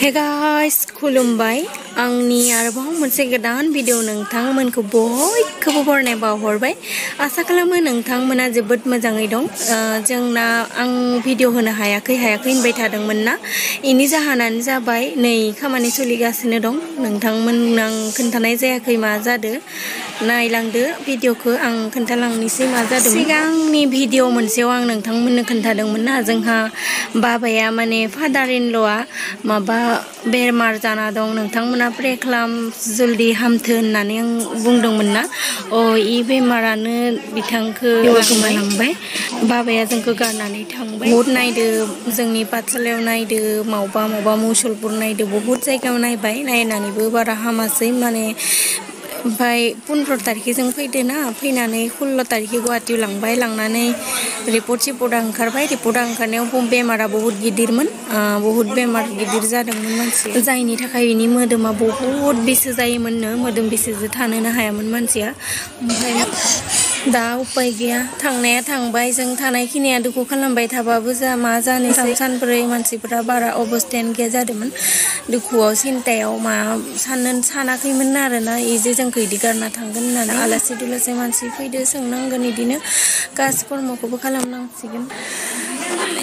Hey guys, खुलुमबाय आंनि आरोबाव मोनसे गोदान भिडिअ नोंथांमोनखौ बयखौबो बरायनाय बावहरबाय। आसा खालामो नोंथांमोना जोबोद मोजाङै दं। जोंना आं भिडिअ होनो हायाखै होनबाय थादोंमोन ना, इनि जाहोनानो जाबाय नै खामानि सोलिगासिनो दं। नोंथांमोननो आं खोन्थानाय जायाखै मा जादों, नायलांदो भिडिअखौ आं खोन्थालांनोसै मा जादों। सिगांनि भिडिअ मोनसेयाव आं नोंथांमोननो खोन्थादोंमोन ना, जोंहा बाबाया माने फादार इन ल'आ माबा बेमार जाना दं, नोंथांमोना प्रे खालाम जल्दि हामथो होननानै आं बुंदोंमोन ना। इ बेमारानो बिथांखौ गोमालांबाय। बाबाया जोंखौ गारनानै थांबाय। बहुद नायदो, जोंनि पाठसालायाव नायदो, मावबा मुसलपुर नायदो, बहुद जायगायाव नायबाय, नायनानैबो बारा हामासै माने। ओमफ्राय 15 तारिखे जों फैदो ना, फैनानै 16 तारिखे गुवाहाटीयाव लांबाय, लांनानै रिपर्टआ ओंखारबाय। रिपर्टआ ओंखारनायाव बेमारा बहुत गिदिरमोन, बहुत बेमार गिदिर जादोंमोन मानसि, जायनि थाखाय बिनि मोदोमा बहुत बेसे जायोमोननो, मोदोम बेसेसो थानोनो हायामोन मानसिया। ओमफ्राय दा उपाय गैया, थांनाया थांबाय। जों थानायखिनिया दुखु खालामबाय थाबाबो मा जानोसै। सानब्रै मानसिफोरा बारा अबस्थायानो गैया जादोंमोन, दुखुआव सिन्तायाव मा सानाखैमोन आरोना, इजे जोंखौ इदि गारना थांगोन होननानै। आलासि दुलासि मानसि फैदो, सोंनांगोन, इदिनो कास कर्मखौबो खालामनांसिगोन।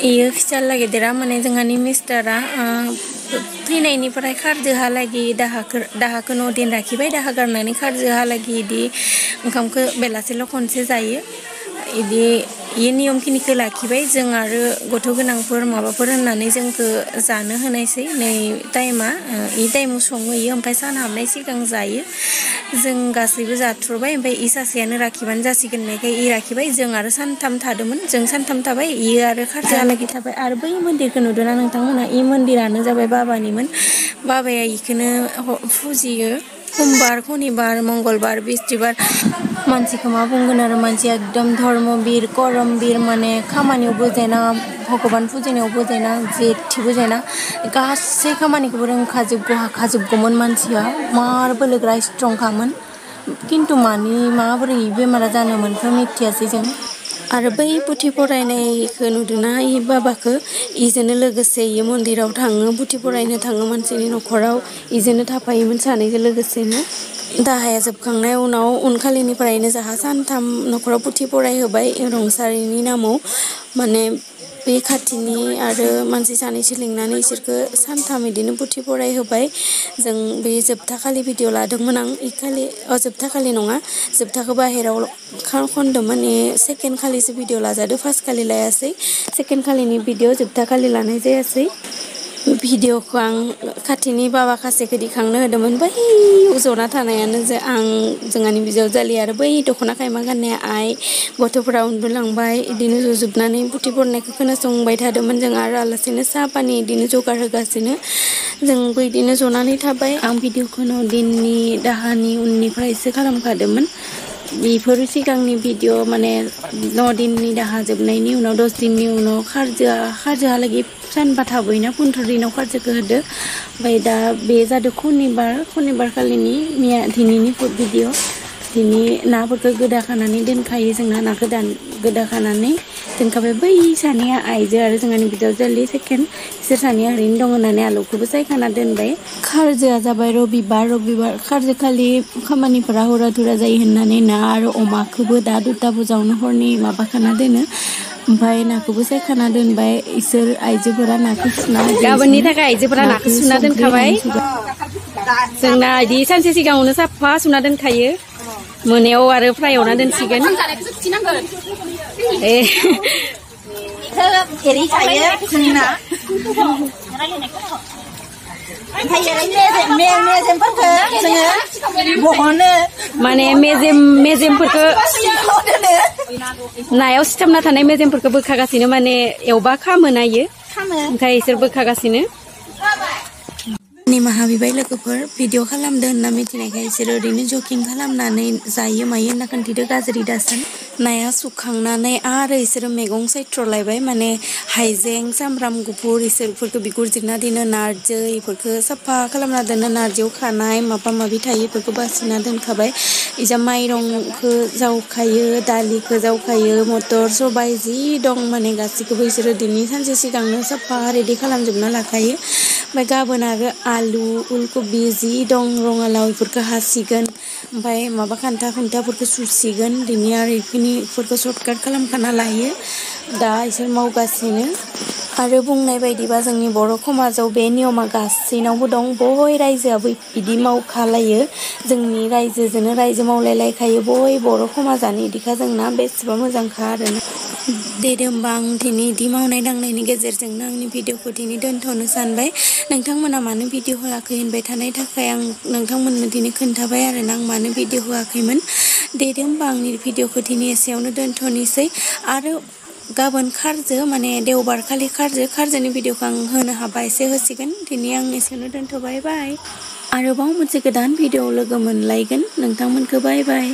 इयो फिसाला गेदेरा माने जोंहानि मिस्टारा थैनायनिफ्राय खारजोहालागि दाहाखौ 9 दिन लाखिबाय, दाहा गारनानै खारजोहालागि इदि ओंखामखौ बेलासिल' खनसे जायो, इदि नियमखिनिखौ लाखिबाय। जों आरो गथ' गोनांफोर माबाफोर होननानै जोंखौ जानो होनायसै। नै टाइमा इ टाइमाव सङो इयो, ओमफ्राय सान हाबनाय सिगां जायो। जों गासैबो जाथ्र'बाय, ओमफ्राय इ सासेयानो लाखिबानो जासिगोन होननायखाय इ लाखिबाय। जों आरो सानथाम थादोंमोन, जों सानथाम थाबाय, इयो आरो खारजोहालागि थाबाय। आरो बै मन्दिरखौ नुदोंना नोंथांमोना, इ मन्दिरानो जाबाय बाबानिमोन। बाबाया इखौनो फुजियो, समबार, खनिबार, मंगलबार, बिस्थिबार। मानसिखौ मा बुंगोन आरो, मानसिया एकदम धर्मबीर, करमबीर, माने खामानियावबो जेना, भगबान फुजिनायावबो जेना, जेथिबो जेना, गासै खामानिखौबो रोंखाजोबगौ, हाखाजोबगौमोन मानसिया। मार बोलोग्रा स्ट्रंखामोन, खिन्थु माबोरै बेमारा जानो मोनखो मिथियासै जों। आरो बै बुथि फरायनायखौ नुदोंना, इ बाबाखौ, इजोंनो लोगोसे इयो मन्दिराव थाङो, बुथि फरायनो थाङो मानसिनि न'खराव, इजोंनो थाफायोमोन सानैजों लोगोसेनो। दाहाया जोबखांनाय उनखालिनिफ्रायनो जाहा सानथाम न'खराव बुथि फरायहोबाय रुंसारिनि नामाव। माने बे खाथिनि आरो मानसि सानैसो लिंनानै इसोरखौ सानथाम बिदिनो बुथि फरायहोबाय। जों बे जोबथा खालि भिडिअ लादोंमोन आं, इखालि जोबथा खालि नङा, जोबथाखौ बाहेराव खनदोंमोन। सेकेन्ड खालिसो भिडिअ लाजादो, फार्स्ट खालि लायासै। सेकेन्ड खालिनि भिडिअ, जोबथा खालि लानाय जायासै। भिडिअखौ आं खाथिनि बाबा खासेखौ दिखांनो होदोंमोन, बै जना थानायानो जोंहानि बिजावजालि, आरो बै दख'ना खायमा गाननाया आइ। गथ'फोरा उन्दुलांबाय, इदिनो जजोबनानै बुथि फरायनायखौ खोनासंबाय थादोंमोन जों, आरो आलासिनो साहा पानि इदिनो जगार होगासिनो। जोंबो इदिनो जनानै थाबाय। आं भिडिअखौ 9 दिननि दाहानि उननिफ्रायसो खालामखादोंमोन। बेफोर सिगांनि भिडिअ माने 9 दिननि दाहा जोबनायनि उनाव 10 दिननि उनाव खारजोहालागि सानबा थाबोयोना, 15 दिनाव खारजोखौ होदो। ओमफ्राय दा बे जादों खनिबार खालिनि दिनैनि फुड भिडिअ। दिनै नाफोरखौ गोदाखानानै दोनखायो, जोंना नाखौ गोदाखानानै दोनखाबाय। बै सानैया आइजो आरो जोंहानि बिजावजालि सेकेन्ड, बिसोर सानैया ओरैनो दं होननानै आलुखौबो सायखाना दोनबाय। खारजोआ जाबाय रबिबार खारजो खालि खामानिफोरा हुरा थुरा जायो होननानै ना आरो अमाखौबो दा 2ता बुजावनो हरनि माबाखाना दोनो। ओमफ्राय नाखौबो सायखाना दोनबाय। इसोर आइजोफोरा नाखौ सुना, गाबोननि थाखाय आइजोफोरा नाखौ सुना दोनखाबाय। जोंना इदि सानसे सिगाङावनो साफा सुना दोनखायो, मोनायाव आरो फ्राय एवना दोनसिगोन। माने मेजेमफोरखौ नायाव सिथाबना थानाय मेजेमफोरखौ बोखागासिनो, माने एवबा खामोना इयो, ओमफ्राय इसोर बोखागासिनो। निमाहा बिबाय लोगोफोर, भिडिअ खालामदो होनना मिथिनायखाय इसोर ओरैनो जकिं खालामनानै जायो मायो होनना खोन्थिदो, गाज्रि दासान। नाया सुखांनानै आरो इसोरो मैगं सायथ्र'लायबाय, माने हाइजें, सामब्राम गुफुर इसोरफोरखौ बिगुर जिरना दोनो, नारजि इफोरखौ साफा खालामना दोनो, नारजियाव खानाय माबा माबि थायो इफोरखौ बासिना दोनखाबाय। इजा माइरंखौ जावखायो, दालिखौ जावखायो, मटर सबाय जि दं माने गासिखौबो इसोरो दिनै सानसे सिगांनो साफा रेडि खालामजोबना लाखायो। ओमफ्राय गाबोन आरो आलु उलकबि जि दं रङालाव बेफोरखौ हासिगोन ओमफ्राय माबा खान्था खुन्थाफोरखौ सुसिगोन दिनै आरो बेखिनिफोरखौ सर्टकाट खालामखाना लायो दा इसोर मावगासिनो आरो बुंनाय बायदिबा जोंनि बर' समाजाव बे नियमा गासैनावबो दं बय रायजोआबो बिदि मावखालायो जोंनि रायजोजोंनो रायजो मावलायलायखायो बय बर' समाजानो इदिखा जोंना बेसेबा मोजांखा आरोना दे होमबा आं दिनै इदि मावनाय दांनायनि गेजेरजोंनो आंनि भिडिअखौ दिनै दोनथ'नो सानबाय नोंथांमोना मानो भिडिअ होआखै होनबाय थानाय थाखाय आं नोंथांमोननो दिनै खोन्थाबाय आरोना आं मानो भिडिअ होआखैमोन दे होमबा आंनि भिडिअखौ दिनै एसेयावनो दोनथ'नोसै आरो गाबोन खारजो माने देवबार खालि खारजोनि भिडिअखौ आं होनो हाबा एसे होसिगोन दिनै आं एसेयावनो दोनथ'बाय बाय आरोबाव मोनसे गोदान भिडिअ लोगो मोनलायगोन नोंथांमोनखौ बाय बाय